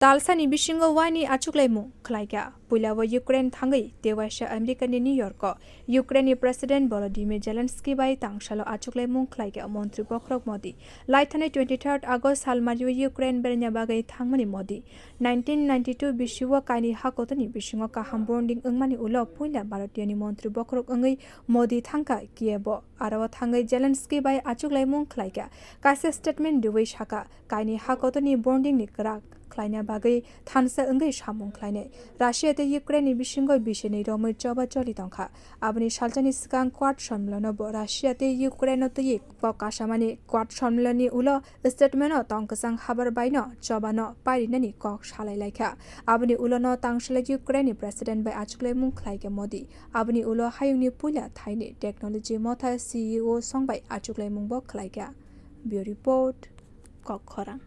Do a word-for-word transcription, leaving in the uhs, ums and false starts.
Talsani bisingo waini achuklaimung khlaikha. Puila o Ukraine thangwi tei waisa America ni New York o Ukraine ni President Volodymyr Zelensky bai tangsalo achuklaimung khlaikha Montri Bokhorok Modi. Laithani twenty-third August salmario Ukraine berna bagwi thangmani Modi. Nineteen ninety-two bisio kaini hakotoni bisingo kaham bonding wngmani ulo puila Bharatiyo ni Montri Bokhorok wngwi Modi thangkha Kiev o. Aro thangwi Zelensky bai achuklaimung khlaikha. Kaisa statement rwui sakha, kaini hakotoni bonding ni kwrak khlaina bagwi thansa wngwi samung khlainai. Russia tei Ukraine ni bisingo bisini romwi choba choli tongkha. Aboni salsani swkang Quad Sommilono bo Russia tei Ukraine no twiwi kok kasamani Quad Sommilon ni ulo statement o tong kwchang habar bai no choba no pairinani kok salai laikha. Aboni ulo no tangsalai Ukraine ni President bai achuklaimung khlaikha Modi. Aboni ulo hayungni puila thaini technology motha C E O song bai achuklaimung bo khlaikha. Bureau Report, Kokkhorang.